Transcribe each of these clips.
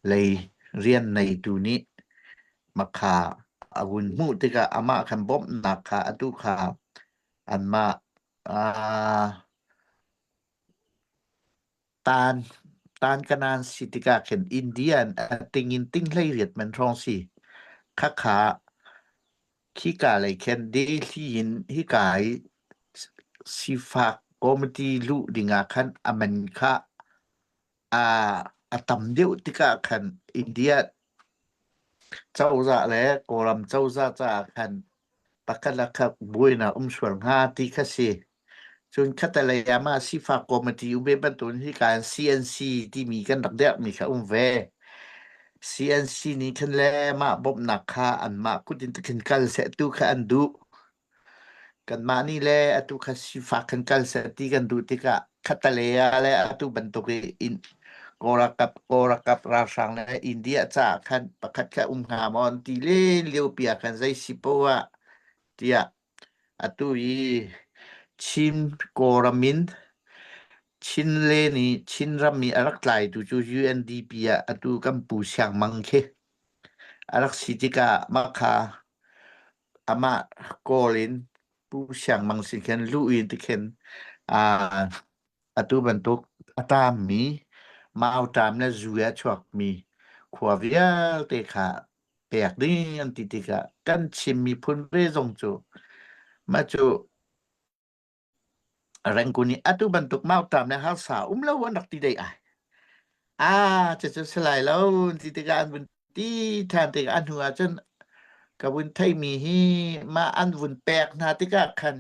ໄດ້ຮຽນໃນຕູນີ້ ມາຄາ ອາວຸນໝູຕິກະອາມາຄັນບົບນາຄາອາຕຸຄາ ອັນມາ ອາ ຕານ ຕານກະນານສິຕິກາເຂັນອິນເດຍ ອາ ຕິງອິນຕິງໄລຣຽດແມ່ນທອງສີ ຄາຄາ ຄີກາໄລແຄນເດລີນ ຮີກາຍ ຊິຟາກ ກອມຕິລຸດິງາຄັນ ອາແມນຄາ ອາ ອາຕຳເດວຕິກາຄັນ ອິນເດຍ ເຈົ້າຈະແລ ໂກລຳເຈົ້າຈະຈາຄັນ ປະກະລະຄັກບຸຍນາອຸມສວນຫາຕິຄະເຊ ຈຸນຄະຕະລະຍາມາ ຊິຟາກ ໂກມະຕິອຸເບບັນຕຸນ ຮີການ ຊີເອັນຊີ ທີ່ມີກັນດັກແດກມີຄະອຸມແວ ຊີເອັນຊີ ນີ້ຄັນແລມາບົບນາຄາ ອັນມາກຸດດິນຕະເຂັນກັນແສະຕຸຄະອັນດຸ ກັນມານີ້ແລ ອາຕຸຄະຊິຟາກຄັນກັນສະຕິກັນດຸຕິກະ ຄະຕະເລຍາແລ ອາຕຸບັນຕຸກ ອິນ ໂກລະກັບ ໂກລະກັບລາຊັງແລ ອິນເດຍຈາຄັນ ປະຄັດຄະອຸມຫາມອນ ຕີເລນລຽວເປຍຄັນໄຊຊິໂປວະ ເຕຍ ອາຕຸອີ ຊິນ ໂກລະມິນ ຊິນເລນີ ຊິນຣຳມີ ອາລັກໄລຕູຈູ ຢູເອັນດີພີ ອາຕຸກຳປູຊຽງມັງເຄ ອາລັກສິຕິກາ ມະຄາ ອາມາ ໂກລິນ ປູຊຽງມັງຊິເຄັນ ລູອິນຕິເຄັນ ອາ ອາຕຸບັນຕຸກ ອາຕາມມີ ມາວຕາມ ແລະ ຊູເອຊວກມີ ຂົວວຽລເຕຄາ ແປກດີອັນຕິຕິກະ ກັນຊິມມີພຸນເວຊົງຈູ ມາຈູ ແຣງກູນີ ອາຕຸບັນຕຸກ ມາວຕາມ ແລະ ຮັກສາ ອຸມລະວັນດັກຕິໄດອາຍ ອາ ຈະຈະສະລາຍລາວ ຕິຕິກາ ອັນບຸນ ຕີທານເຕກະອັນຫົວຈົນກະວຸນໄທມີຮີມາອັນວຸນແປກນາຕິກະຄັນ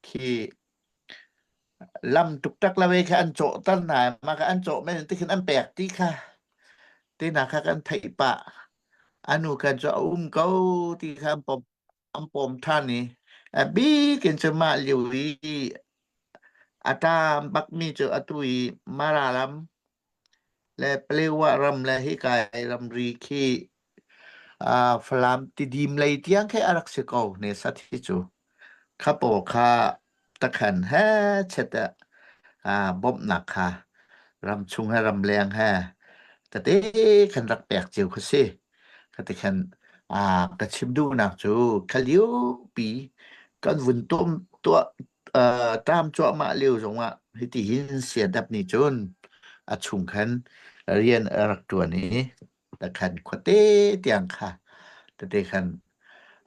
ຄີລຳຕຸກຕັກລະເວຄະອັນໂຈະຕັນນາມາຄະອັນໂຈະແມ່ນຕິຄັນອັນແປກຕິຄະ ເຕນາຄະກັນໄທປະ ອະນຸກະໂຈະອຸມເກົາຕິຄະອຳປອມ ອຳປອມທ່ານນີ້ ອາບີເກັນຈະມະລິວອີ ອາຕາມບັກມີເຈອອາຕຸຍ ມາລາລຳ ແລະ ເປລວະລຳ ແລະ ເຮກາຍລຳຣີຄີ ອາ ຟະລາມຕິດີມໄລຕຽງແຄອາລັກເຊໂກ ເນສັດທິຈູ ຄາໂປຄາ ຕະຂັນແຮເຊຕະ ອາ ບົບໜັກຄາ ລຳຊຸງແຮລຳແລງແຮ ຕະເຕຂັນລັກແປກເຈີວຄາເຊ ກະຕະແຄນ ອາ ກະຊິມດູນາກຈູ ຄະລິວປີ ກອນວຸນຕົມຕົວ ເອີ ຕາມຈົວມະລິວສົງວະ ຮິຕິຫິນເສຍດັບນີຈຸນ ອາຊຸງຄັນ ລຽນອາລັກຕົວນີ້ ຕະແຄນຄວເຕຕຽງຄາ ຕະເຕຄັນ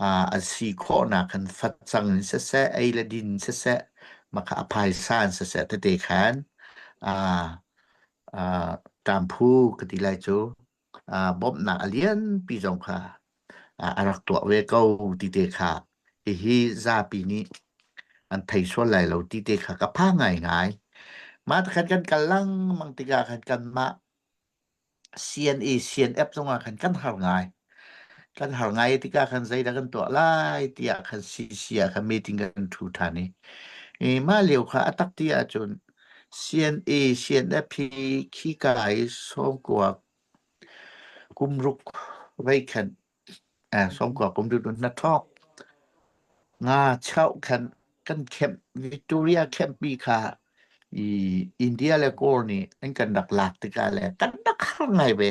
ອາ ອາຊີໂຄນາຄັນ ຟັດຊັງແຊະແຊະ ໄອລະດິນແຊະແຊະ ມະຄະອະພາຍສານແຊະແຊະ ຕະເຕຄັນ ອາ ອາ ຕາມພູກະຕິໄລໂຈ ອາ ບົບນາອາລຽນປີສອງຄາ ອາ ອາລັກຕົວເວເກົາຕິເຕຄາ ເອຮີຊາປີນີ້ ອັນໄທສ່ວນຫຼາຍເຫຼົ່າຕິເຕຄາກະພາງ່າຍງ່າຍ ມາຕະຄັນກັນກັນລັງ ມັງຕິກາຄັນກັນມາ ຊີເອັນເອ ຊີເອັນເອັຟ ສົງອາຄັນກັນຫາລງ່າຍ ກັນຫາລງ່າຍຕິກາຄັນໃສ່ດາກັນຕົວຫຼາຍ ຕິອາຄັນຊີເຊຍຄັນເມຕິງກັນທູທານີ ເອ ມາຫຼຽວຄາອາຕັກຕິອາຈົນ ຊີເອັນເອ ຊີເອັນເອັຟ ພີ ຄີກາຍ ຊອງກວກ ກຸມລຸກ ໄວແຄນ ອາ ສອງກອກກຸມດຸນນະທອກ ງາເຊົາຄັນ ກັນແຄມ ວິກຕໍເຣຍ ແຄມປີຄາ ອີ ອິນເດຍ ແລະ ໂກລນີ້ ອັນກັນດັກລາກຕິກາແລ ກັນດັກຫາລງ່າຍເວ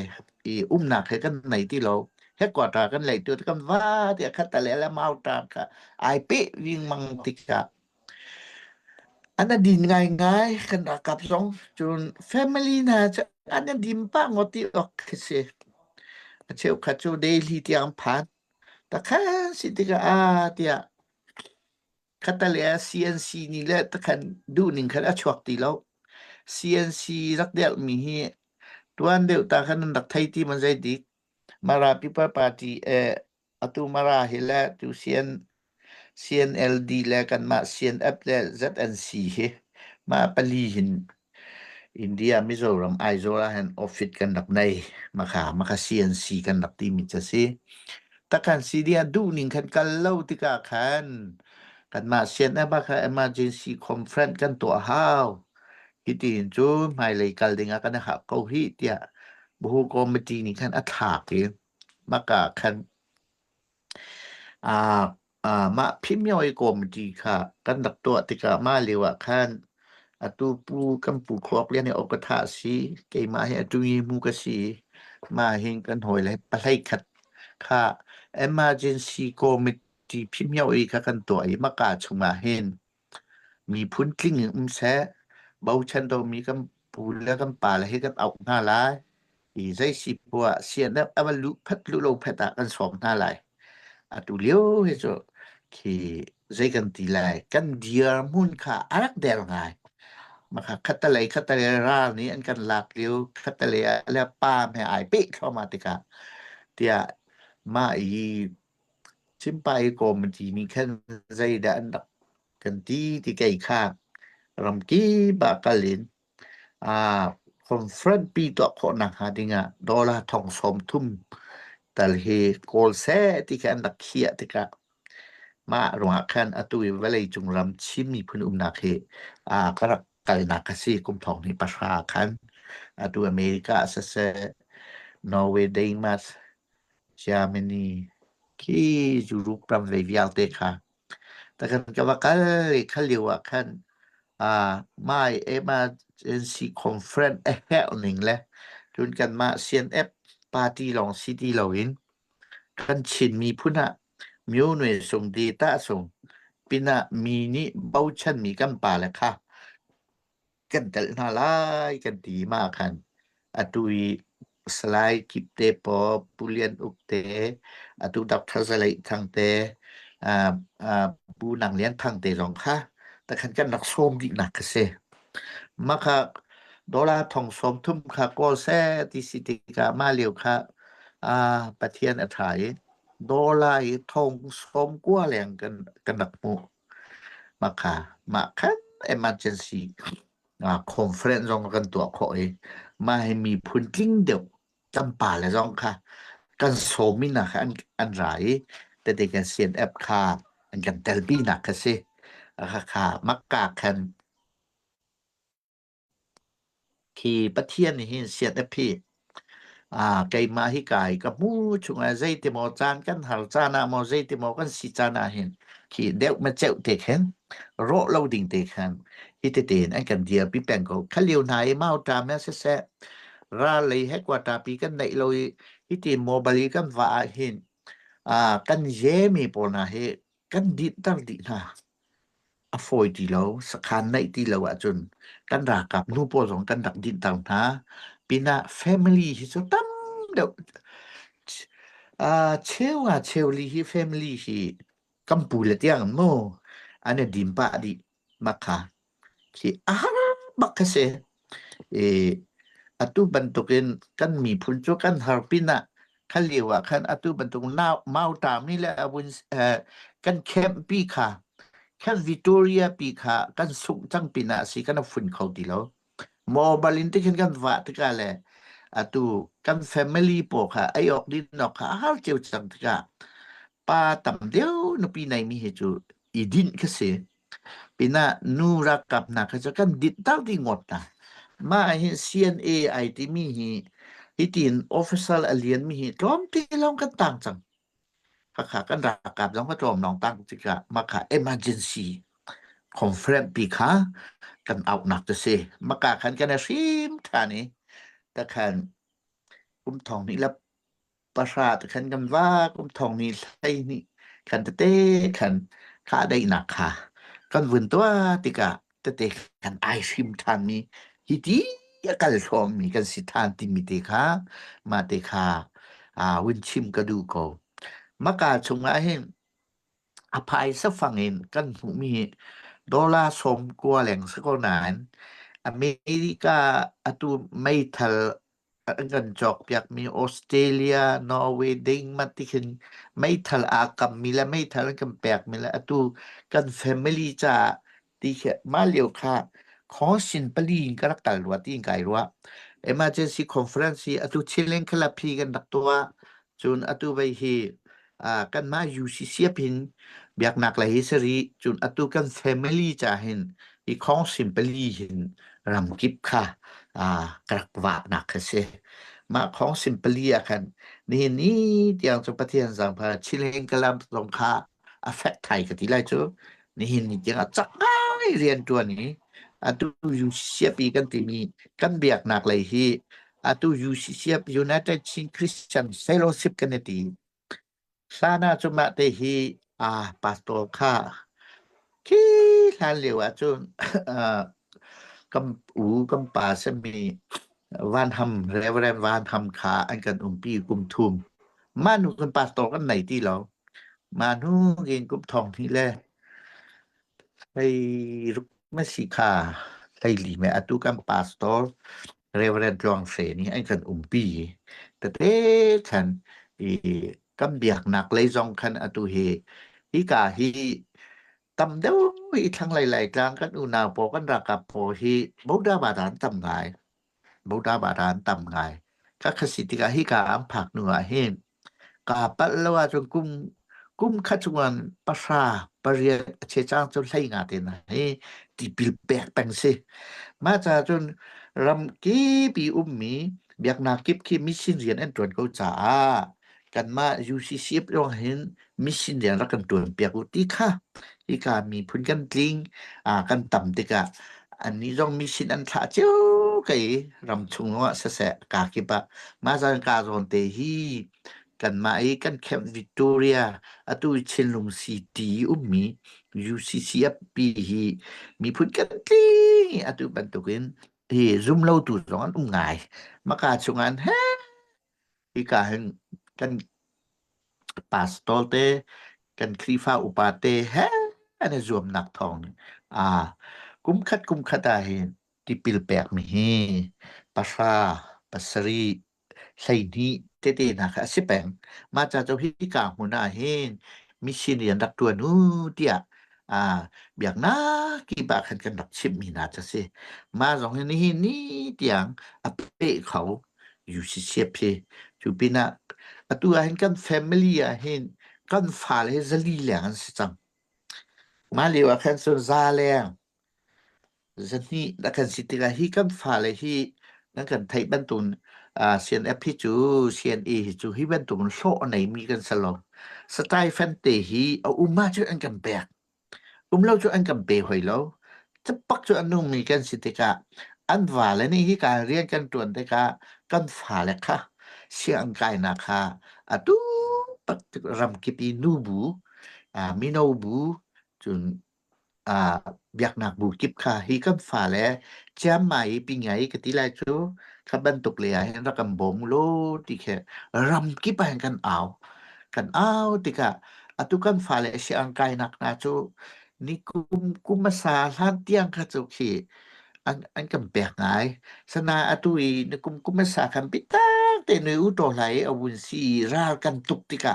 ອີ ອຸມໜາກໃຫ້ກັນໃນຕິລາວ ເຮັດກວ່າຕາກັນໄຫຼຕົວກັນວ່າ ຕິອາຄັດຕະແລ ແລະ ມາວຕາກະ ອາຍປິວິງມັງຕິກະ ອານາດິນງ່າຍໆ ຄັນອາກັບສອງ ຈຸນແຟມິລີນາຈະອານາດິນປາງອດຕິອອກເຄເຊ ອາເຊວຄາຈູເດລີຕຽງພານ ຕະຄານຊິຕິກະອາເຕຍ ຄາຕາເລຍ ຊີເອັນຊີ ນີ້ແຫຼະ ຕະຄັນດູໜຶ່ງຄັນອາຊວກຕີລາວ ຊີເອັນຊີ ລັກແດກມີເຮ ຕົວອັນເດວຕາຄັນນັນດັກໄທຕີມັນໃຈດິກ ມາລາ ປີເປິລປາຕີ ເອ ອາຕູມາລາເຮແລະ ຕູຊຽນ ຊີເອັນແອລດີ ແລະ ກັນມາ ຊີເອັນແອັບ ແລະ ແຊັດແອນຊີ ເຮ ມາປາລີຫີນ ອິນເດຍ ມິໂຊຣຳ ໄອໂຊລາ ແຮນ ອອຟຟິດກັນດັກໃນ ມາຄາ ມາຄາ ຊີເອັນຊີ ກັນດັກຕີມິຈະຊີ ຕະຄັນຊີເດຍ ດູໜຶ່ງຄັນກັນເລົ່າຕິກາຄັນ ກັນມາ ຊຽນແອບາຄາ ເອເມີເຈີນຊີ ຄອນເຟີເຣນ ກັນຕົວຮາວ ກິຕິນຈູ ໄມເລກັນເດງາກັນນະຫາເກົາຫິເຕຍ ບໍ່ຮູ້ກອມມິຕີນີ້ຄັນອາຖາກເດ ມາກາຄັນ ອາ ອາ ມາພິມຍອຍກອມມິຕີຄະ ກັນດັກຕົວະຕິກາມາເລວະຄັນ ອາຕູປູກຳປູຄອກລຽນໃຫ້ອອກກະທະສີ ເກມາໃຫ້ອາຕູມີມູກະສີ ມາເຮັງກັນໂຫຍແລະປະໄລຂັດ ຂ້າ Emergency Committee ພິມເຫຍວອີກ ຂ້າກັນຕົວອີກ ມາກາຊຸມາເຫັນ ມີພຸນກລິ້ງອຶມແຊ ເບົາຊັນໂດມີກຳປູແລະກຳປາ ແລະເຮັດກັນອອກໜ້າຫຼາຍ ອີໃສ່ສີປົວ ສຽນແອບ ອາວະລຸ ແພັດລຸໂລ ແພັດຕາກັນສອງໜ້າຫຼາຍ ອາຕູລຽວເຮັດໂຈ ເຄ ໃສ່ກັນຕີຫຼາຍ ກັນດຽວມູນຄ່າອາລັກແດລງາຍ ມາຄະ ຄັດຕະໄລ ຄັດຕະເລຣານີ້ ອັນກັນລາກລຽວ ຄັດຕະເລແລປາແມ່ອາຍເປເຂົ້າມາຕິກະ ເຕຍມາອີ ຊິມປາອີໂກມັນທີ່ມີແຄ່ນໃຈດາອັນດັກກັນຕີ ທີ່ໄກຄາ ຣຳກີບາກາລິນ ອາ ຄອນເຟີນປີຕົວະໂຄນາຫາດິງາ ໂດລາທອງສອມທຸ່ມ ຕະເລໂກລແຊ ທີ່ແຄ່ນດັກເຄຍຕິກະ ມາຣວງອາຄັນ ອາຕຸຍວະໄລຈຸງຣຳ ຊິມມີພຸນອຸມນາເຄ ອາ ກະລັກໄກນາກະເສ ກຸມທອງນິປະຊາຄັນ ອາຕຸອາເມລິກາ ສະແສ ນໍເວ ເດນມາກ ຈາມານີ ຄີຢູໂຣບ ປຳໄວວຽວເຕຄາ ຕະຄັນກະວະກະເລຄະເລວອາຄັນ ອາ ມາຍເອມາເຈນຊີຄອນເຟີເຣນ ແອແຮວນິງແລ ຈຸນກັນມາ ຊຽນເອັບ ປາຕີລອງ ຊີຕີລາວິນ ຄັນຊິນມີພຸນະ ມິວໜ່ວຍສົງ ເດຕາສົງ ປິນະ ມີນິ ເບົາຊັນ ມີກຳປາແລະຄະ ກັນຕະລະນາລາຍກັນຕີມາຄັນ ອາຕຸຍສະລາຍກິບເຕປອ ປູລຽນອຸກເຕ ອາຕຸດັກທະສະໄລທັງເຕ ອາ ອາ ປູນັງລຽນທັງເຕລອງຄະ ຕະຄັນກັນນັກໂຊມດີນັກກະເສ ມາຄະ ໂດລາທອງສອມທຸ່ມຄະ ກໍແຊຕິສິຕິກາມາລຽວຄະ ອາ ປະທຽນອາໄທ ໂດລາທອງສອມກວ່າແລງກັນ ກັນນັກໂມ ມາຄະ ມາຄັນ emergency ອາ conference ລອງກັນຕົວເຄາະເອ ມາໃຫ້ມີພຸນຈິງດຽວ ກຳປາແລະລອງຄະ ກັນໂຊມິນນະຄະ ອັນ ອັນຫຼາຍ ແຕ່ເດກັນຊຽນແອັບຄາ ອັນກັນແຕລບີນະຄະເຊ ອາຄາ ມາກາຄັນ ທີ່ປະທຽນນີ້ເຫັນຊຽນແອັບພີ ອາ ໄກມາຫິກາຍ ກະໝູ່ຊຸງອາ ໃຈຕິມໍ ຈານກັນຫາລ ຈານາມໍ ໃຈຕິມໍ ກັນຊິຈານາເຫັນ ທີ່ເດວມາເຈວເຕແຂນ ໂຣລາວດິງເຕແຂນ ຮິເຕເຕນ ອັນກັນເດຍ ປີແປງໂກ ຄະລຽວນາຍ ມາວຕາແມສແຊ ຣາໄລແຮກວາຕາ ປີກັນໄດໂລຍ ຮິເຕໂມບາລີ ກັນວາເຫັນ ອາ ກັນເຢມີໂປນາເຮ ກັນດິດຕັງດິນາ ອາໂຟຍຕີລາວ ສະຄານໄນຕີລາວ ອາຈຸນ ກັນດາກັບນູໂປສອງ ກັນດັກດິນຕັງນາ ປີນາ ແຟມິລີ ຮິໂຊຕຳດຽວ ອາ ເຊວາ ເຊວລີ ຮິ ແຟມິລີ ຣິ ກຳປູລະຕຽງໂມ ອັນເນດິມປະດິ ມາຄາ ທີ່ອາຮັກບັກຄະເຊ ເອ ອາຕຸບັນຕຸກເອັນ ກັນມີພຸນຈຸກັນຮາລປິນະ ຄະເລວະຄັນອາຕຸບັນຕຸກນາວ ມາວຕາມີແລະອາວຸນ ເອີ ກັນແຄມປີຄາ ແຄມວິໂຕເຣຍປີຄາ ກັນສຸກຈັງປີນະຊິກັນຝຸ່ນເຂົ້າຕິລາວ ມໍບາລິນຕິເຄັນກັນວະຕິກາແລ ອາຕຸກັນແຟມິລີໂປຄາ ໄອອອກດິນນອກຄາ ອາຮານເຈວຈັງຕິກາ ປາຕຳດຽວນະປີໃນມີເຮຈູ ອີດິນຄະເຊ ປີນານູຣາກັບນາຄະຈະກັນດິດຕາວທີ່ງົດນາ ມາເຫັນ ຊີເອັນເອ ໄອ ທີ່ມີຮີ ຮີຕີນ ໂອຟິຊອລ ອາລຽນ ມີຮີຕອມທີ່ລອງກັນຕ່າງຈັງ ຄະຄະກັນຣາກັບລອງກະຕອມນອງຕ່າງຈິກະ ມາຄະ ເອເມີເຈນຊີ ຄອນເຟີເຣນ ປີຄາ ກັນເອົາໜັກຕະເຊ ມາກາຄັນກັນນະຊີມທານີ ຕະຄັນ ກຸມທອງນີ້ລະ ປະຊາຕະຄັນກັນວ່າ ກຸມທອງນີ້ໄຊນີ້ ຄັນຕະເຕ ຄັນຄາໄດ້ໜັກຄາ ກັນວືນຕົວຕິກະ ຕະເຕ ຄັນອາຍຊີມທານມີ ຮີຕີ ອາການຊອມມີກັນຊິທານຕິມີເຕຄາ ມາເຕຄາ ອາ ວືນຊີມກະດູໂກ ມາກາຊຸງອາເຫັນ ອະພາຍສະຟັງເຫັນກັນຫູມີໂດລາສອມກວ່າແຫຼງສະກອນານ ອາເມລິກາ ອາຕູໄມທັນ ອັນກັນຈອກປຽກມີ ອອສເຕຣເລຍ ນໍເວ ເດນມາກ ຕິເຄັນ ໄມທັນ ອາກຳມີ ແລະ ໄມທັນ ອັນກຳແປກມີ ແລະ ອາຕູກັນແຟມິລີຈາ ຕິເຄ ມາລຽວຄາ ຂໍສິນປະລີງກະລະກັນລວດ ຕິງກາຍລວດ ເອເມີເຈນຊີຄອນເຟີເຣນຊີ ອາຕູເຊເລັງຄະລາພີກັນດັກຕົວ ຈຸນອາຕູໄວເຮ ອາ ກັນມາຢູ່ຊິເຊຍພິນ ບຽກໜັກລະເຮສະຣີ ຈຸນອາຕູກັນແຟມິລີຈາເຫັນ ອີຄອງຊິມປະລີເຫັນ ລຳກິບຄາ ອາ ກະລັກວາກໜັກຄະເຊ ມາຄອງຊິມປະລີອາຄັນ ນີ້ນີ້ຕຽງຈຸປະເທດສັງພາ ຊິເລັງກະລຳສົງຄາ ອາແຟກໄທກະຕິໄລໂຈ ນີ້ນີ້ຕຽງອາຈັກອາຍລຽນຕົວນີ້ ອາຕູຢູ່ເຊຍປີກັນຕິມີ ກັນບຽກໜັກໄລຮີ ອາຕຸ ຢູຊີຊີເອັຟ ຢູໄນເຕັດຄຣິສຕຽນເຟໂລຊິບ ກັນເນຕີ ສານາຈຸມະເຕຫິ ອາ ປາສໂຕຂ້າ ຄີ ທ່ານຫຼຽວອາຈຸນ ເອີ ກຳ ອູ ກຳປາສະມີ ວານຮຳ ເຣເວເຣນ ວານຮຳ ຂາ ອັນກັນອຸມປີກຸມທຸມ ມານຸກັນປາສໂຕກັນໄນຕີລາວ ມານຸກິນກຸບທອງທີ່ແລ ໄທລຸກມາສີຂາ ໄທລີແມ່ອາຕຸກັນປາສໂຕ ເຣເວເຣນ ຈອງເສນີ ອັນກັນອຸມປີ ຕະເຕຄັນ ອີ ກຳບຽກໜັກໄລຈອງຄັນອາຕຸເຮ ຮີກາຮີ ຕຳເດວ ອີທັງໄຫຼໆ ກາງກັນອຸນາໂປກັນຣາກາໂປຮີ ບົວດາບາດານຕຳງາຍ ບົວດາບາດານຕຳງາຍ ກະຄະສິຕິກາຮີກາອຳພາກໜືອເຮ ກາປັດລະວາຈົນກຸມ ກຸມຂະຈວນປະຊາປະເຣຍດເຊຈາງຈົນໄຫຼງາເຕນາເຮ ຕິປິລແປກແປງເຊ ມາຈາຈົນ ຣຳກີປີອຸມມີ ບຽກນາກິບຄີ ມິຊິນລຽນ ແອນຕວນ ໂກຈາອາ ກັນມາ ຢູຊີຊີເອັຟ ລອງເຫັນ ມິຊິນລຽນ ລະກັນຕວນ ປຽກອຸຕິຄະ ອີກາມີພຸນກັນຕລິງ ອາ ກັນຕຳຕິກະ ອັນນີ້ຈອງມິຊິນອັນທະຈິວໄກ ຣຳຊຸງງະສະແສະ ກາກິບະ ມາຈາກາຈອນເຕຮີ ກັນມາອີກັນແຄມວິກໂຕເຣຍ ອາຕຸເຊນລຸງຊີຕີອຸມມີ ຢູຊີຊີເອັຟ ປີຮີ ມີພຸນກັນຕລິງ ອາຕຸບັນຕຸກິນ ເຮ ຊຸມເລົ່າຕູສອງອັນອຸມງາຍ ມາກາຊຸງອັນແຮ ອີກາເຫັນກັນປາສໂຕເຕ ກັນຄຣີຟາອຸປາເຕແຮ ອັນນີ້ລວມນັກທ່ອງ ອາ ກຸມຂັດກຸມຂະດາເຫັນ ຕິປິລແປກມີເຮ ປາຊາ ປາສະຣີ ໄຊນີ ເຕເຕນາຄະ ອາຊິແປງ ມາຈາເຈົ້າຮີກາຫົວໜ້າເຫັນ ມິຊິນລຽນດັກຕົວນູເຕຍ ອາ ບຽກນາກີບາຄັນກັນດັກຊິບມີນາຈະເຊ ມາສອງເຫັນນີ້ເຫັນນີ້ຕຽງ ອາເປເຂົາ ຢູຊີຊີເອັຟ ເພ ຈູປີນາ ອາຕຸອາເຫັນກັນແຟມິລີອາເຫັນກັນຟາເລຊະລີແຫຼງອັນສະຈັງ ມາເລວອາຄັນສົນຊາແຫຼງ ຊະນີ ລະຄັນສິຕິກາ ຮີກັນຟາເລຮີ ນັງກັນໄທບັນຕຸນ ອາ ຊີເອັນເອັຟ ຮີຈູ ຊີເອັນເອ ຮີຈູ ຮີບັນຕຸນໂຊອະໄນມີກັນສະຫຼອງ ສະໄຕແຟນເຕຮີ ເອົາອຸມມາຈຸອັນກັນແບກ ອຸມເລົ່າຈຸອັນກຳເປຫອຍເລົາ ຈະປັກຈຸອັນນຸງມີກັນສິເຕກະ ອັນຫວາແລະນີ້ຮີການລຽນກັນຕວນເຕກະ ກັນຝາແລະຄະ ຊຽງອັງກາຍນາຄາ ອາຕຸປັກລຳກິປີນູບູ ອາ ມີໂນບູ ຈຸນ ອາ ບຽກໜັກບູກິບຄາ ຮີກັນຝາແລະ ຈຳມາອີປິງໃຫຍ່ກະຕິລາຍໂຈ ຄະບັນຕຸກເລອາເຫັນລະກຳບົງໂລຕິແຄ ລຳກິປາແຫ່ງກັນອາວ ກັນອາວຕິກະ ອາຕຸກັນຝາແລະ ຊຽງອັງກາຍນາຄາໂຈ ນິກຸມກຸມມະສາ ລານຕຽງຄະໂຈເຄ ອັນ ອັນກຳແປກງາຍ ສະນາອາຕຸອີ ນິກຸມກຸມມະສາ ຄຳປິຕັກ ເຕນຸຍອຸໂຕໄລ ອະວຸນຊີ ລາລກັນຕຸກຕິກະ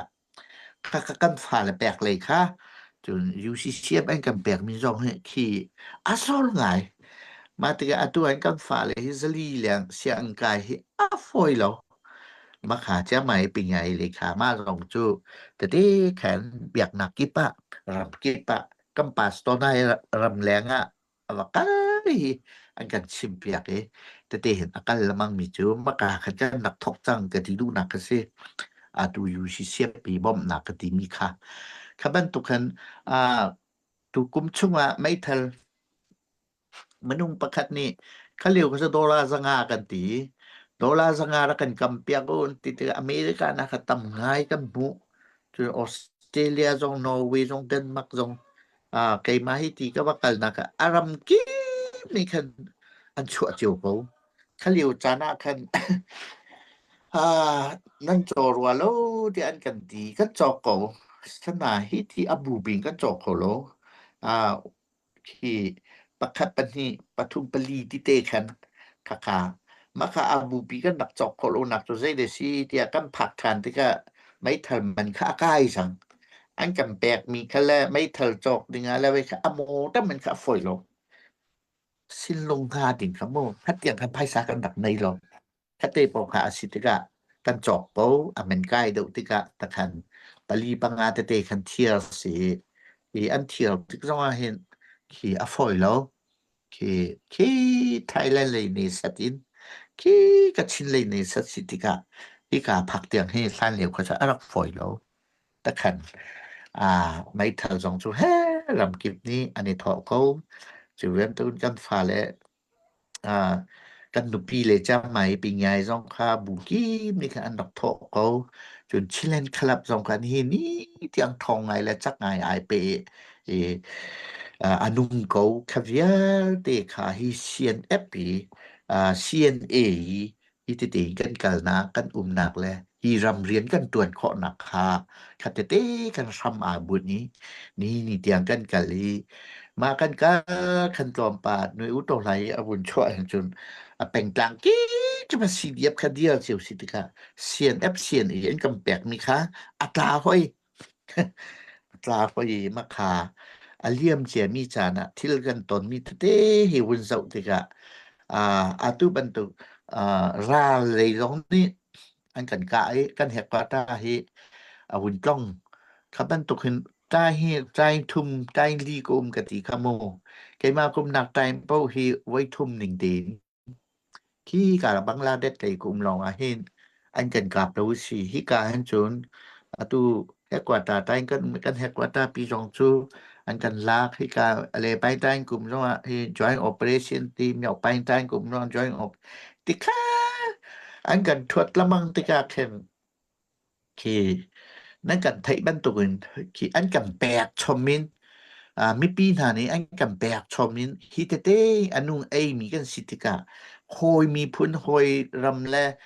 ຄະ ຄະ ກັນຝາແລະແປກເລີຍຄະ ຈົນ ຢູຊີຊີເອັຟ ອັນກຳແປກມີຈອງເຮ ຄີ ອາຊອນງາຍ ມາຕິກະອາຕຸອັນກຳຝາແລະ ຮີສະລີແຫຼງ ຊຽງອັງກາຍ ຮີອາຟອຍເລົາ ມາຂາຈາໄມປິງໃຫຍ່ເລີຍຄະ ມາລອງຈຸ ຕະເຕແຂນ ບຽກໜັກກິປະ ລຳກິປະ ກຳປາສະຕອນໃນ ລຳແລງອະ ອາວະກາຍ ອັນກັນຊິມປຽກເອ ຕະເຕເຫັນອາການລະມັງມີຈູ ມາກາຄັນກັນໜັກທົກຈັງກະຕິດຸໜັກກະເຊ ອາຕຸຢູຊີເຊຍປີບອມໜັກກະຕິມີຄະ ຄະບັນຕຸຄັນ ອາ ຕຸກຸມຊຸງອະໄມເທີລ ມະນຸງປະຄັດນີ້ ຄະເລວກະຈະໂດລາສະຫງ່າກັນຕິ ໂດລາສະຫງ່າລະກັນກຳປຽກໂອນຕິ ອາເມລິການະຄະ ຕຳງາຍກັນໝູ່ ຈົນອອສເຕຣເລຍ ຈອງນໍເວ ຈອງເດນມາກ ຈອງ ອາ ໄກມາຮີຕີກະວະກັນນະຄະ ອາລຳກີນີ້ຄັນ ອັນຊົ່ວເຈີໂກ ຄະເລວຈານະຄັນ ອາ ນັ້ນຈອຣວາໂລ ທີ່ອັນກັນດີກັນຈອໂກ ສະໜາຮີທີ່ອະບູບິງກັນຈອໂກໂລ ອາ ທີ່ປະຄັດປະນີປະທຸມປະລີຕິເຕແຄນ ຄະຄາ ມະຄະອາບູປີກັນນັກຈອກໂຄໂລນັກໂຕເຊເດຊີ ທີ່ອາກັນຜັກທານຕິກະໄມທັນມັນຄະອາກາຍສັງ ອັນກຳແປກມີຄະແລໄມທັນຈອກດິງາແລໄວຄະອາໂມຕະມັນຄະຟອຍໂລ ຊິນລົງຄາດິງຄະໂມ ຄັດຕຽງຄັນໄພສາກັນດັກໃນໂລ ຄະເຕປອກຫາອາຊິຕິກະ ກັນຈອກໂປ ອາເມນກາຍໂດຕິກະ ຕະຄັນ ປາລີປະງາຕະເຕຄັນທຽລເສ ອີອັນທຽລຕິກສອງອາເຫັນ ຄີອາຟອຍໂລ ຄີ ຄີໄທແລນໄລເນສັດອິນ ຄີກະຊິນໄລເນສັດຊິຕິກະ ອີກາພັກຕຽງເຮຊານເລວຂະຈະອາລັກຟອຍໂລ ຕະຄັນ ອາ ໄມທາລອງຈູແຮລຳກິບນີ້ ອາເນທອໂກ ຈູເວັນຕູນກັນຟາແລ ອາ ກະນຸປີເລຈາໄມ ປີງາຍສອງຄາ ບູກິມນີ້ຄະ ອັນດັກເທາະເຂົາ ຈົນຊິແລນຄະລັບສອງຄະ ນີ້ ນີ້ຕຽງທອງງາຍ ແລະ ຈັກງາຍອາຍເປ ເອ ອາ ອານຸງເກົາ ຄະວຽເຕຄາ ຮີ ຊີເອັນເອັຟ ອີ ອາ ຊີເອັນເອ ຮີ ອີ ເຕເຕກັນກັນນາ ກັນອຸມໜາກ ແລະ ຮີ ຣຳລຽນກັນຕວນເຄາະໜາກຄາ ຄະເຕເຕກັນຊຳອາບຸດນີ້ ນີ້ ນີ້ຕຽງກັນກັນລີ ມາກັນກະຄັນຕອມປາດໜ່ວຍອຸໂຕໄລ ອາວຸນຊົ່ວແຫ່ງຈຸນ ອາແປງກາງກີຈະມາຊີດຽບຄະດຽວສຽວສິຕິກະ ຊຽນແອັບຊຽນເອ ອັນກຳແປກມີຄາ ອາຕາຫ້ອຍ ອາຕາຫ້ອຍມາຄາ ອາລຽມເຈຍມີຈານະ ທິລະກັນຕອນມີຕະເຕ ເຮວຸນເຊົາຕິກະ ອາ ອາຕຸບັນຕຸ ອາ ຣາເລລອງນີ້ ອັນກັນກາເອ ກັນແຮກກວາຕາເຮ ອາວຸນຕອງ ຄະບັນຕຸກເຫັນ ຕາຍເຮ ຕາຍທຸມ ຕາຍລີກຸມກະຕິຄະໂມ ໄກມາກຸມນັກຕາຍເປົາເຮ ໄວທຸມນິງເຕນ ຄີກາລະບັງລາເດັດໄກກຸມລອງອາເຮນ ອັນກັນກາບລາວຊີ ຮີກາເຫັນຈຸນ ອາຕຸແຮກກວາຕາ ຕາຍກັນ ກັນແຮກກວາຕາປີສອງຈູ ອັນກັນລາກ ຮີກາອາເລໄປຕາຍກຸມລອງອາເຮນ ຈອຍອອເປເຣຊັນ ຕີມຍອກໄປຕາຍກຸມລອງ ຈອຍອອກ ຕິຄາ ອັນກັນທວດລະມັງຕິກາເຂັນ ເຄ ນັ້ນກັນໄທບັນຕຸກເຫັນ ເຄ ອັນກັນແປກຊອມມິນ ອາ ມີປີໜ້ານີ້ ອັນກັນແປກຊອມມິນ ຮີເຕເຕ ອານຸງເອ ມີກັນສິດຕິກະ ໂຮຍມີພຸນ ໂຮຍຣຳແລ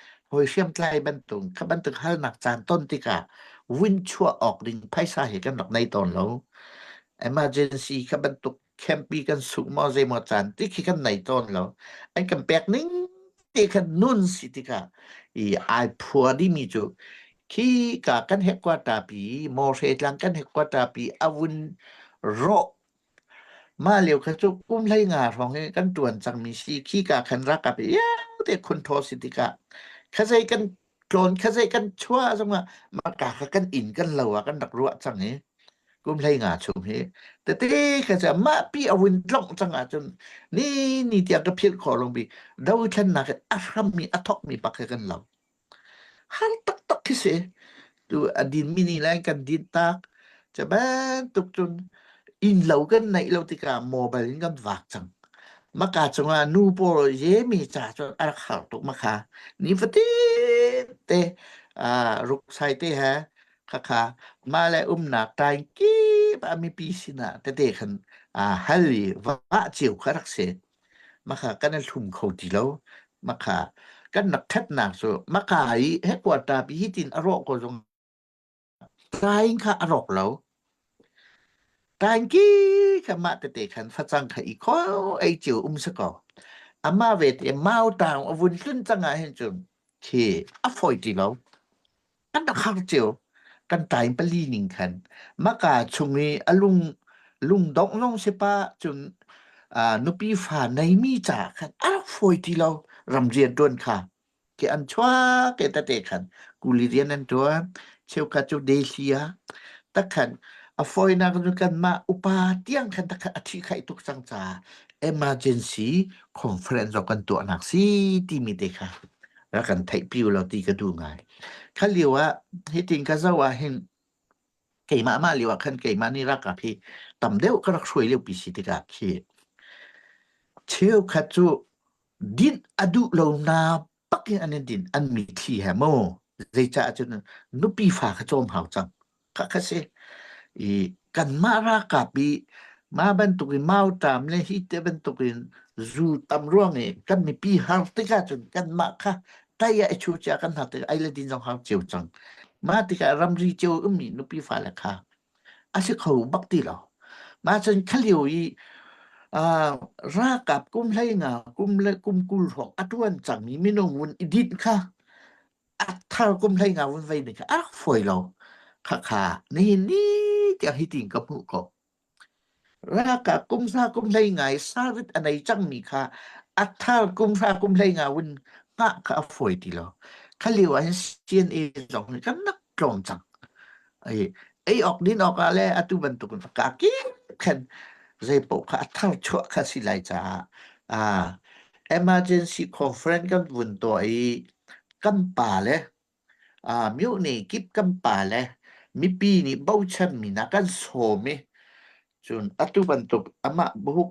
ໂຮຍຊຽມໄຕບັນຕຸງ ຄະບັນຕຸກຮາລະນັກຈານຕົ້ນຕິກະ ວິນຊົ່ວອອກດິງ ໄພສາເຫດກັນດອກໃນຕອນເລີ ເອເມີເຈີນຊີ ຄະບັນຕຸກ ແຄມປີກັນສຸກມໍເຊມໍຈານ ຕິຄີກັນໃນຕອນເລີ ອັນກຳແປກໜຶ່ງ ຕິຄັນນຸນສິຕິກະ ອີ ອາຍຜົວດີມີຈຸ ຄີກາກັນເຮັກກວາຕາປີ ມໍເຊຕລັງກັນເຮັກກວາຕາປີ ອາວຸນໂຣ ມາລຽວຂະຈຸກຸມໄລງາທອງເຮັດກັນຕວນຈັງມີຊີ ຄີກາຄັນລັກກະປີ ຍາວເຕຄົນໂທສິຕິກະ ຂະໃຈກັນໂກນ ຂະໃຈກັນຊົ່ວ ຈັ່ງວ່າ ມາກາຂະກັນອິນກັນເລົ່າວ່າກັນດັກລົວະຈັງເຮ ກຸມໄລງາຊຸມເຮ ແຕ່ເຕກະຈະມາປີອາວິນຕຣອງຈັງອາຈົນ ນີ້ ນີ້ຕຽງກະເພັດຂໍລົງປີ ດາວທັນນາກະອາຮຳມີອາທອກມີປັກກະກັນເລົ່າ ຮານຕັກຕັກຄິເສ ຕູອາດິນມິນິແລງກັນດິນຕາກ ຈະແບນຕຸກຈຸນ ອິນເລົ່າກັນໃນເລົາຕິກາ ໂມບາຍກັນວາກຈັງ ມາກາຈັງວ່ານູໂປເຢເມຈາຈົນອາລະຄາຕົກມາຄາ ນີຟະຕິເຕ ອາ ລຸກໄຊເຕແຮ ຄະຄາ ມາແລອຸມໜາກຕາຍກີບາມີປີຊິນາ ແຕ່ເຕຄັນ ອາ ຮາລີວະຈຽວຄາຣັກເສ ມາຄາກັນທຸມເຂົ້າຕີເລົາ ມາຄາກັນນັກແທັດນາໂຊ ມາກາຍເຮັກກວາຕາປີຮີຕິນອາໂຣໂກຈົງ ຕາຍຄະອາຣອກເລົາ ຕາຍກີຄະມະເຕເຕຄັນຟະຈັງຄະອີໂຄໄອຈຽວອຸມສະກອ ອາມາເວເຕມາວຕາງອາວຸນລຶນຈັງອາເຫັນຈົນ ເຄ ອາຟອຍຕີເລົາ ກັນຕະຄັກຈຽວ ກັນຕາຍປະລີນິງຄັນ ມາກາຊຸງນີ້ອາລຸງ ລຸງດອກນ້ອງເຊປາຈົນ ອາ ນຸປີຟ້າໃນມີຈາຄັນ ອາຟອຍຕີເລົາ ຣຳລຽນດວນຄາ ເກອັນຊວາເກຕະເຕຄັນ ກູລີຣຽນອັນຕົວ ເຊວຄາຈູເດເຊຍ ຕະຄັນ ອາຟອຍນາກະນຸກັນມາອຸປາຕຽງຄັນ ຕະຄັນອາທິໄຄຕຸກສັງຈາ ເອເມີເຈີນຊີ ຄອນເຟີເຣັນ ອອກກັນຕົວນັກຊີ ຕີມີເຕຄາ ລະກັນໄທປິວລາວຕີກະດູງາຍ ຄະລຽວອະ ເຮຕິງກະເຈົ້າອາເຫັນ ໄກມາມາລຽວອະ ຄັນໄກມານີ້ລະກະພີ ຕຳເດວກະລັກຊ່ວຍລຽວປີຊິຕິກາເຄ ເຊວຄາຈູ ດິນອະດຸເຫຼົ່ານາ ປັກກິນອັນເນດິນ ອັນມີທີແຮໂມ ເລຈາອາຈະນຸປີຟ້າຂະໂຈມຫາວຈັງ ຄະຄະເຊ ອີ ກັນມາລາກາປີ ມາບັນຕຸກມາວຕາມເລຮີເຕບັນຕຸກ ຊູຕຳຫຼວງເອ ກັນມີປີຮາວຕິກາຈົນກັນມາຄະ ໄຕຍາໄອຊູຈາກັນຫາເຕ ໄອລະດິນຈອງຫາວຈຽວຈັງ ມາຕິກາລຳຣີຈຽວອຶມມີນຸປີຟ້າແລະຄາ ອາຊິເຂົ້າບັກຕິລາວ ມາເຊີນຄະຫຼຽວອີ ອາ ລາກາບກຸມໄລງາ ກຸມ ກຸມກຸລຮອກ ອາຕວນຈັງມີ ມີນົງວຸນອີດິນຄະ ອາທາລກຸມໄລງາວຸນໄວໜຶ່ງຄະ ອາຟອຍລາວ ຄະຄາ ນີ້ ນີ້ຈະໃຫ້ຕິງກັບຫູກໍ ລາກາບກຸມຊາກຸມໄລງາຍ ສາວິດອະໄນຈັງມີຄະ ອາທາລກຸມຊາກຸມໄລງາວຸນ ຫະຄະອາຟອຍຕິລາວ ຄະຫຼຽວອາເຫັນ ຊີເອັນເອ ສອງຄົນກັນນັກ ກອງຈັງ ໄອ ໄອອອກດິນອອກອາແລ ອາຕຸບັນຕຸກ ກາກິນແຄນ ໃສ່ໂປກຄາທັງຊົ່ວຄາຊິໄລຈາ ອາ ເອເມີເຈີນຊີຄອນເຟີເຣັນກັນວຸນໂຕໄອ ກຳປາແລ ອາ ມິວເນກິບກຳປາແລ ມີປີນີ້ເບົາແຊມມີນາກັນໂຊເມ Cun atu bantuk amah bahu komiti zong ah hin data sawm miu ne song kan rak cip tikah C N F pi kan mu policy pi kan thlen tikah atu bantuk in, aa, Tedim lei kan pa kan ti lai cu Tonzang lei siseh, aa, Falam lei in siseh, cu Hakha Thantlang lei in siseh. Takhan kan pa le atu, aa, Pu Lian Uk te, Doctor, aa, Doctor Salei Thang te, atu Pu Kip te, Kip Kho Lian te maw, Pu Nang Lian Thang te paw. Takhan ឧក្កဋ္ဌ นะคะ ช้างๆ ให้กันตรวจเปียก แต่เตะคันใจกันตีลาย ซีเอ็นเอ ซีเอ็นเอฟ อ่ะ พุ้นพุ้นนิน ก็มีพุ้นนี่ อ่า ชินที่เห็นมีพุ้นกลิ้งมิวนี่กลิ้งมิวนี่ และดีใต้เบาชันมีกลิ้งที่ อ่า กันเนี่ยชัวบักเก่า ปาร์ตี้เมมเบอร์สิโลงอ่ะ အဒုအချံနရကၢၼ်ႁူၺ်ႇသဲး တီႈတႅင်ႇ policy ကၢၼ်ၶၢၵ်ႈၵေႃႈ ၶတ်းတႅင်ႇ ၵၢၼ် ၵၢၼ်တၵ်းၵၢၼ်ၵေႃႈ ၵႃႈတီႈဒုၵ်ႉၼၵ်းၶႃႈသေ မႃးၸႃႉၸူဝ်ႈၼႆႉၼႆႉ ဢတူႈဢီႈ ဢႃႇ emergency conference ၶႃႈ တွၼ်ႈႁဝ်းသေလေႃး ၶႃႈလဵဝ်ၶႃႈ ဢတူႈပဵၼ်တူဝ်ဢၢႆႈလႄႈ လိၼ်လႄႈႁႃႉ ၸႂ်မၼ်းလႄႈ ဢႃႇ ဝႆႉၶေႃႈလဝ်ႈတိၵ်းၸႃႉၼႆႉ ဢေႃႈ ၼူႉပီႇလႄႈၾႃႉ ၼႆႉၼီႈၸႃႉ ၸၼ်ႉလုင်းရႄး ဢႃႇ ရၵ်ႉထႆႇတူၵ်း ၵႃႈၶႃႈ ၶႃႈလဵဝ်ၸႃႉၼႆႉ ဢၢႆႈတီႈမီး ၵၼ်ႁေႃႈလဵဝ် ယႃႇတေသွင်ႁဵတ်းၶီႈ ၵႃႈတူၵ်းပႅၵ်ႇထႅမ်ငၢႆႈၵႃႈၸူဝ်ႈ ၵႃႈတူၵ်းပႅၵ်ႇထႅမ်ငၢႆႈ ဢမႃးဢၢႆႈတိတ်းလဝ်ႈ ဢႃႇ ၸၼ်ႉၸႂ်တီႈၼႃႈ ဢၼုပီႇၾႃႉလႄႈၶႃႈ ဢၼ်ၸွမ်တီႈလၢႆ ၶႃႈပၵ်းၶႃႈသေ ဢေႈ ဢမႃး ဢမႃးဢၢႆႈတိတ်းလဝ်ႈၸွင်ႇဢႃႇ ဢမႃးၶႃႈႁိၵႃႈ ဢတူၼ်ႈၸွင်ႇဢႃႇ ၵၼ်ႁႃႉၸူဝ်ႈ ဢတူၼ်ႈၸွင်ႇၸွင်ႇၵၼ်ႁႃႉၸူဝ်ႈမူႇ မႃးၵႃႈၸူဝ်ႈၼူႉပီႇလႄႈၾႃႉၸၢၵ်ႈ ဢၽူၺ်ႇတီႈလဝ်ႈတီႈၵႃႈ ၵၼ်ႁွႆႈလႄႈ ၸဵဝ်းၶတ်းၸူဝ်ႈ တူႇလဝ်ႈမူႇ ဢၼ်ၼႆႉတီႈၼႆႈ ၸဵဝ်းၶတ်းၵၼ် ယေႇမႄႈၼႃႇၸူဝ်ႈ ဢတူႈ မႃးၼူႉပီႇ မလေးသျႃးလႄႈ တီႈသီႇတေႇၼႃႇလႄႈ ထီႇရမ်ႇတၢင်ႇတေႇၼႃႇ ၵႃႈပၵ်းၵႃႈလီ ၸဵဝ်းၶတ်းၵၼ်ႁွႆႈလႄႈၼႆႉ ၵၼ်ၼမ်ႉႁူႉဢႃႇႁိၼ် ၵၼ်ၼမ်ႉၵူႈပီႈ ၵၼ်မီးထီႇၸႃႇတွၼ်ႈ ၸူဝ်ႈၼူႉပေႃႇၼႃႇၸူဝ်ႈ ၶီႈ ဢႃႇ မႃးလဵဝ်ၼၼ်ႉ ၵၼ်တိတ်းတႃႇၶဝ်ၸူဝ်ႈ ၶီႈ ၵၼ်တုၵ်ႉလဝ်ႈ ပိူဝ်ႈဝႃႈၵၼ်ၼႆႉ တိၼ်ၵဝ်ႇတီႈမီးၼူႇၼေႃႈ ဢၼ်တမ်ႇပီႇ တႄႉတႄႉ ၵၼ်ၼႃႇ ႁူႉထၢၼ်ႈတီႈၵႃႈၶႅၼ်ႇ လုင်းၶႃႈ ၼူမ်လဝ်ႈငၢႆႈ ၸႃႉၸၼ်ႉ ၼဝ်ႈထႅၼ်ႈၼႃႇၵၼ်တူဝ်တီႈၵႃႈ ၼဝ်ႈထႅၼ်ႈၼႃႇၵၼ်တူဝ်တီႈၵႃႈ ဢေႇ ၼူႉပီႇလႄႈၾႃႉ ဝိုၼ်ႉၼႆႉ ဢီႈၸၢင်ႈဢႃႇ ႁႂ်ႈၸၢင်ႈ ဢၽူၺ်ႇပၵ်းလဝ်ႈ ဢၽူၺ်ႇပၵ်းလဝ်ႈ ဢေႇ တႄႉတႄႉၶႅၼ်ႇ ႁႄႉ တႄႉ ၶေႃႈရူဝ်ႇ လိင်ႇႁႂ်ႈဢတမ်ႇတတၵ်းၶႃႈသေ မႃးၸပ်းၸပ်းပီႇ မႃးလဵဝ်ၸၼ်ႉၼႆႉ ႁိုတ်ႉလုၵ်ႉၵၼ်ႇႁႃႇလီႇ ၸွႆႈတူဝ်ဝိၼ်ႇသီႇၶႃႈ ဢၽူၺ်ႇလဝ်ႈ ႁိၵႃႇပီႇ ရႃႇၵႃႇပီႇ ႁိတ်ႉထိင်းၵၼ်ႇ ၸွႆႈၼႃႈတၵ်းၶႃႈ ႁႂ်ႈရူတ်ႇလဝ်ႈ ၽၢႆႇသႃႇၵၼ်ႇၼႆႉ ၸႃႉၼႆႉ သီႇၵၼ်ႇၸွၵ်ႇၶေႃႈ ၽၢႆႇသႃႇၵၼ်ႇၼႆႉ ၸႃႉၼႃႈႁိၼ် သီႇၵၼ်ႇၸွၵ်ႇၶေႃႈ သီႇၵၼ်ႇပႅၵ်ႇၶေႃႈ ၵၼ်ႇၾႃႉလႄႈ ဝိတႃႇမိၼ်ႇဢၼ်ၼႆႉ လဝ်ႈတႄႉၵီႈ ဢၼ်ထီႇၼႆႉ ၼႆႉတႄႉ ၵႃႈၸႅတ်ႈလဝ်ႈ ဢီႇရႃႇၵပ်ႉၸူဝ်ႈ ရႃႇၵပ်ႉၵၼ်ႇသီႇၸတႃႇ ၸွတ်ႇၾႃႉၸွင်ႇၵၼ်ႇတီႈၵဝ်ႇ ရႃႇတုၵ်ႉၼႃႇၸွင်ႇၵၼ်ႇထီႇၵဝ်ႇၼႃႇ ၵၼ်ႇၾႃႉလႄႈ တႄႉတႄႉ ဢၼ်ထီႇဢၼ်ၸႅတ်ႈသေလဝ်ႈ ဢီႇ ဢၼ်မႃးၵၼ်ႇရႃႇၵပ်ႉ ၽၢႆႇသႃႇၵၼ်ႇၼႆႉ ၸႃႉၼႆႉ သီႇၵၼ်ႇၸွၵ်ႇ သီႇၵၼ်ႇၼႆႉ ပႅၵ်ႇဢၼ်တၢင်ႇ ၸဵဝ်းၶတ်းၸႃႉမူဝ်ႇ သၼႃႇၸဵဝ်းၶတ်းၸႃႉ သီႇၵၼ်ႇၼႆႉ လဝ်ႈတီႈၵႃႈၶႅၼ်ႇ ဢၼ်ၸွပ်ႇတီႈၵႃႈ ဢၼ်ထီႇတီႈၵႃႈၶႅၼ်ႇ ၶီႈ ၶႂ်ႈတၼ်းတႄႉၼႃႇၶႅၼ်ႇ ရူဝ်ႇၼႃႇၶႅၼ်ႇ ဢုမ်ႇၸၢၵ်ႈ မႃးၶႃႈသီႇတီႈၵႃႈ ဢႃႇၶႃႈၼိုင်ႈႁႄႉ ၶီႈ ၼႆႉလဝ်ႈဢီႈ လီႇတႃႇသီႇ ဢၼ်ၼၼ်ႉ ၽူၺ်ႇပၵ်းလႃႈ ဢႃႇ ၽူၺ်ႇပၵ်းလႃႈ မႃးၶႃႈ ၽုၼ်ႇ ၽုၼ်ႇၶီႈၶႂႃႇ ရူဝ်ႇသႃႇသၢၼ် ၶႃႈၶႃႈ မႃးၸႃႉၸုၼ်ႉ ဢၼ်ႁူႉႁၼ် မႃးၵႃႈႁဵတ်းတိၼ်ၵၼ်ႇသီႇ ႁိ တီႈႁိ ၶျိမ်ႇပႅင်ႇဢၼ်ႁၢဝ် ၽၢႆႇသၵွင်ႇၸွင်ႇဢႃႇ မူဝ်ႇ ဢႆႈလႃႇတိၼ်ၵွင်ႇၸွင်ႇဢႃႇ မႃးၶႃႈ ၶီႈ ၽၢႆႇသတၢႆႇတူဝ်ၼီႈ ဢၼ်ၵၼ်ႇသျိမ်ႇပႅၵ်ႇ ၶတ်းတၵ်းၶၼ်ၵၼ်ႇၼႆႉ တူဝ်ပႃႈလႃႈမၢင်ႇ မႃးလူဝ်ႇၸုၼ်ႉ တၢမ်ႇၼႃႇ ႁႃႈတၵႃႇႁဵၼ်းၸုၼ်ႉ ၶီႈ ပူႇလူဝ်ႇလႄႈပူႇႁေ ဢႃႇ တမ်ႇတုၵ်း ဢႃႇ ပီႈ ၶီႈ ၸုၼ်ႉၼႃႇၵႃႇရမီႇၼီႇ သူမ်ႇလီႇလႄႈ ရေႃးၵၼ်ႇဢုလ်ႇဢႃႇႁိၼ်း ၶီႈ ၵၼ်ႇလုင်းထိၼ်းလႄႈ ၵၼ်ႇသီႇယႃႇသႃႇႁေ ဢမၢၼ်ႇတီႈလဝ်ႈ ၵၼ်ႇၼၵ်းတွင်းၸၢင်ႇၸူဝ်ႈ မႃးၸႃႉ မႃးဢီႈ မၢဝ်းတၢမ်ႇ ဝုၼ်ႇသီႇ ၸူႇလႄႈ မၢဝ်းဝုၼ်ႇပႃး ၶတ်းတၵႅၼ်ႇရမ်ႇရီႇဝႄႇလ်တႄႉ တၵ်းၶၼ်ႇတမ်ႇတဝ်ႈၵၼ်ႇႁႃႉ တၵႃႇ ၶႃႈလဵဝ် ၸၢင်ႈႁႂ်ႈတီႈၵေႃႈလႄႈ ဢႃႇ သီႇဢႅၼ်ႇဢေႇ ဢုမ်ႇတီႈတိင်ႇႁႂ်ႈၵၼ်ႇသလၢပ်ႇ ၶႃႈၶႃႈ ဢလုင်းထွင်ႇမီး ဢတၢင်းမီးၼႆႉ ႁႄႉလေႃႈႁႄႉ ပီႈထၢၼ်ႇၶႃႈသၵဝ်ႇ ၼႃႇ ဢတူႈဝီႇဢၢႆႇတီႇမီးဝႆႉ တႄႉၸွင်ႇၶီႈၶီႈ ဢႃႇ မေႃႇၶျဵတ်ႉတိင်ႇဢၵ်ႉၵရႄႇလဝ်ႈၵႆႇၸူဝ်ႈ ၸႂ်ၸႃႉတီႈၸူဝ်ႈ ဢၼ်တုၵ်းလဝ်ႈပူႇတဵၼ်ႇ ၼူႉပီႇလႄႈၾၢၼ်ႇ ၸွၼ်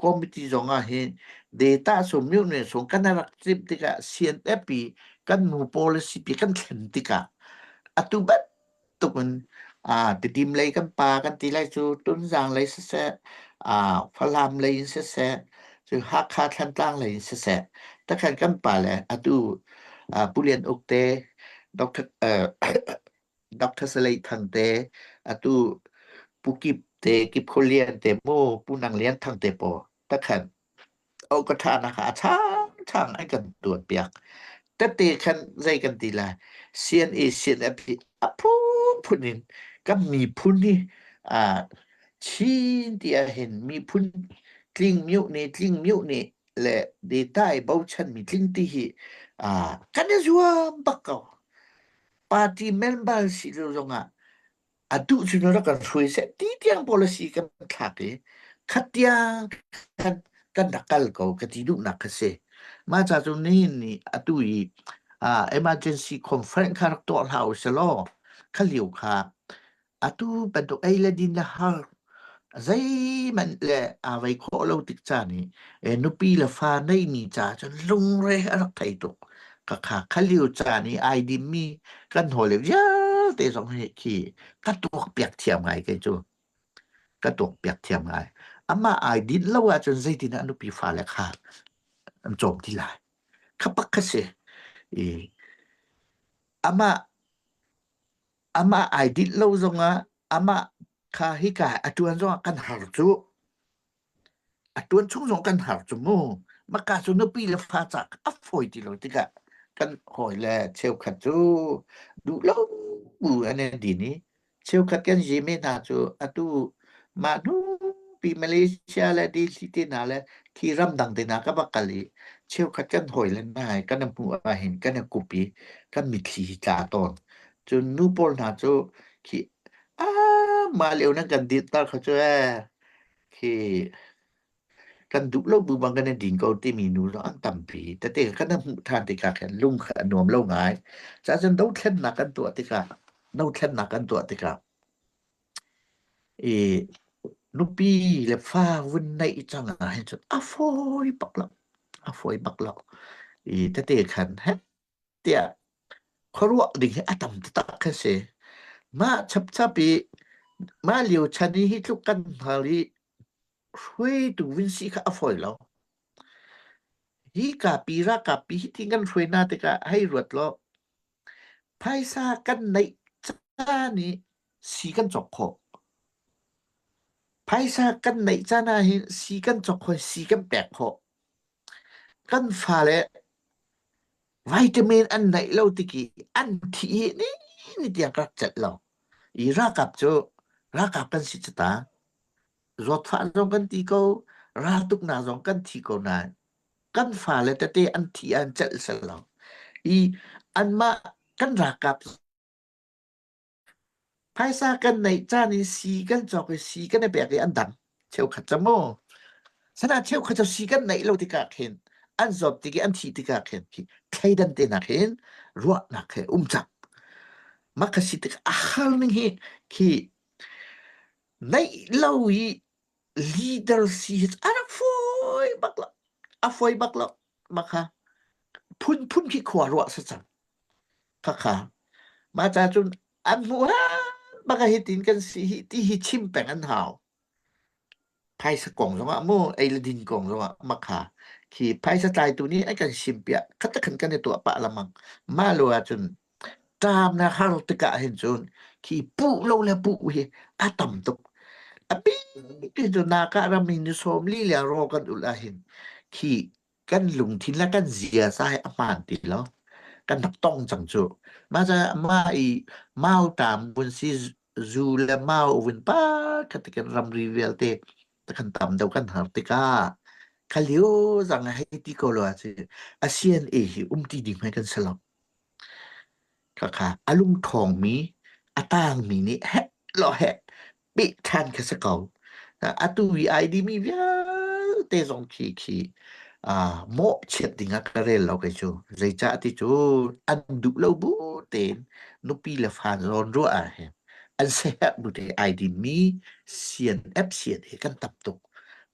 ႇရူဝ်ႇဢႃႇႁႄႉ An sẽ hẹn một ngày ai đi Mỹ, siêng ép siêng để cắn tập tục.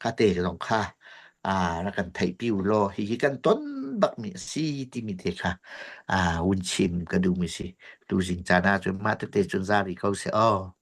Khá tê lòng kha. À, là cần thấy piu lo, hi hi cần tuấn Bắc Mỹ si ti mi te kha. À, un chim ka du mi si. Tu jing cha na chun ma te te chun za ri kau se o.